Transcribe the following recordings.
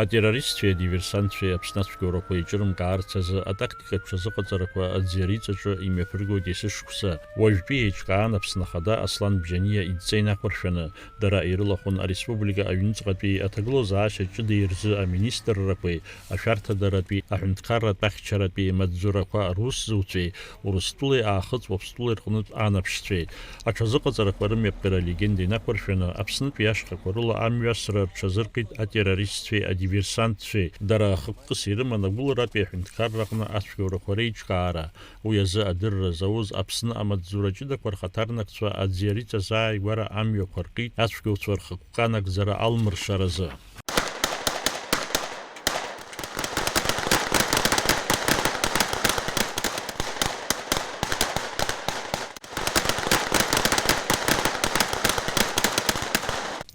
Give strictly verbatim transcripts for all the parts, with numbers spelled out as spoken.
Атеррористцәеи адиверсантцәеи Аԥсны ацәгьоурақәа еиҿырымкаарц азы атактикатә ҽазыҟаҵарақәа аӡиариҵаҿы имҩаԥыргоит есышықәса. Уажәтәи еиҿкаан Аԥсны Ахада Аслан Бжьаниа идҵа инақәыршәаны, дара ирылахәын ареспублика аҩныҵҟатәи аҭагылазаашьа ҷыдеи рзы аминистррақәеи ашәарҭадаратәи аҳәынҭқарратә ахьчаратәи маҵзурақәа русзуҩцәеи Урыстәылеи Аахыҵ Уаԥстәылеи рҟнытә анаԥшьцәеи. Аҽазыҟаҵарақәа рымҩаԥгара алегенда инақәыршәаны, Аԥснытәи ашьхақәа рыла амҩасра рҽазыркит атеррористцәеи адиверсантцәеи. Дара хықәкыс ирыман агәыларатәи аҳәынҭқарраҟны ацәгьоурақәа реиҿкаара. Уи азы адырра зауз Аԥсны амаҵзура ҷыдақәа рхаҭарнакцәа аӡиариҵа азааигәара амҩақәа ркит ацәгьоуцәа рхықәкы анагӡара алмыршаразы.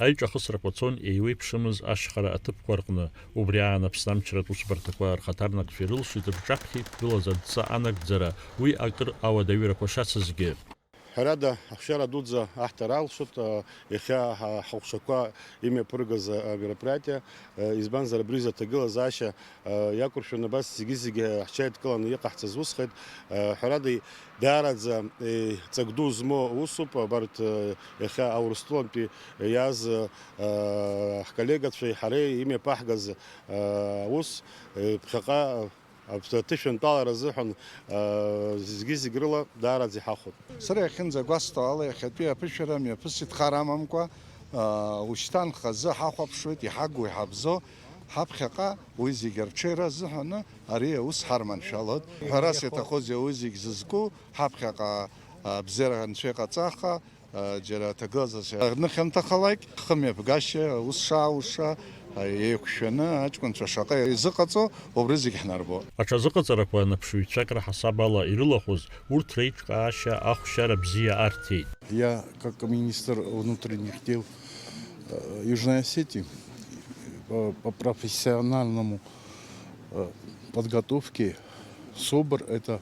Аиҿахысрақәа цон еиуеиԥшымыз ашьхара аҭыԥқәа рҟны. Убри аан Аԥсны амчратә усбарҭақәа рхаҭарнакцәа ирылшеит рҿаԥхьа иқәгылаз адҵа анагӡара, уи акыр ауадаҩрақәа шацызгьы. Ҳәарада, ахшара дуӡӡа аҳҭара алшоит, а, иахьа ҳа-, ҳахәшақәа имҩаԥыргаз, а, мероприатиа, а, избанзар, абри изы аҭагылазаашьа, а, иақәыршәаны абас зегьы-зегьы ҳҽеидкыланы иҟаҳҵаз усхеит. А, ҳәарада, даараӡа, е, ҵак ду змоу усуп, абарҭ, а, иахьа Аурыстәылантәи иааз, а, ҳколлегацәеи ҳареи имҩаԥаҳгаз, а, ус, е, ԥхьаҟа Аԥ-, аҭышәынтәалара азыҳәан, аа, зегьы-зегь рыла даараӡа иҳахәоит. Сара иахьынӡагәасҭо ала, иахьатәи аԥышәара мҩаԥысит хар амамкәа, аа, ушьҭан хазы ҳахәаԥшуеит, иҳагу, иҳабзо, ҳаԥхьаҟа уи зегьы арҽеира азыҳәаны ари аус ҳарманшәалоит. Ҳәарас иаҭахузеи уи зегь зызку, ҳаԥхьаҟа, аа, абзиара анцәа иҟаҵаха, Џьара аҭагылазаашьа рзы хьанҭахалак, хымҩаԥгашьа, ус шааушьа, еиқәшәаны аҷкәынцәа шаҟа изыҟаҵо, убри зегь ҳнарбо. Аҽазыҟаҵарақәа анаԥшыҩцәак раҳасаб ала ирылахәыз, урҭ реиҿкаашьа ахәшьара бзиа арҭеит. Я, как министр внутренних дел, э, Южной Осетии, по, по профессиональному, э, подготовке СОБР, это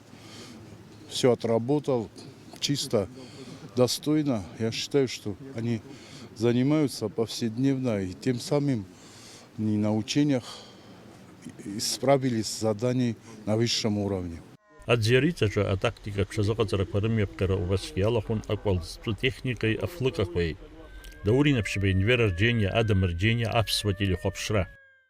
всё отработал чисто, достойно. Я считаю, что они занимаются повседневно, и тем самым они на учениях и справились с заданием на высшем уровне. Аӡиариҵаҿы атактика ҽазыҟаҵарақәа рымҩаԥгара убасгьы иалахәын акәалӡтәы техникеи афлыкақәеи. Даурен Аԥшьба, Енвер Арџьениа, Адам Арџьениа, Аԥсуа телехәаԥшра.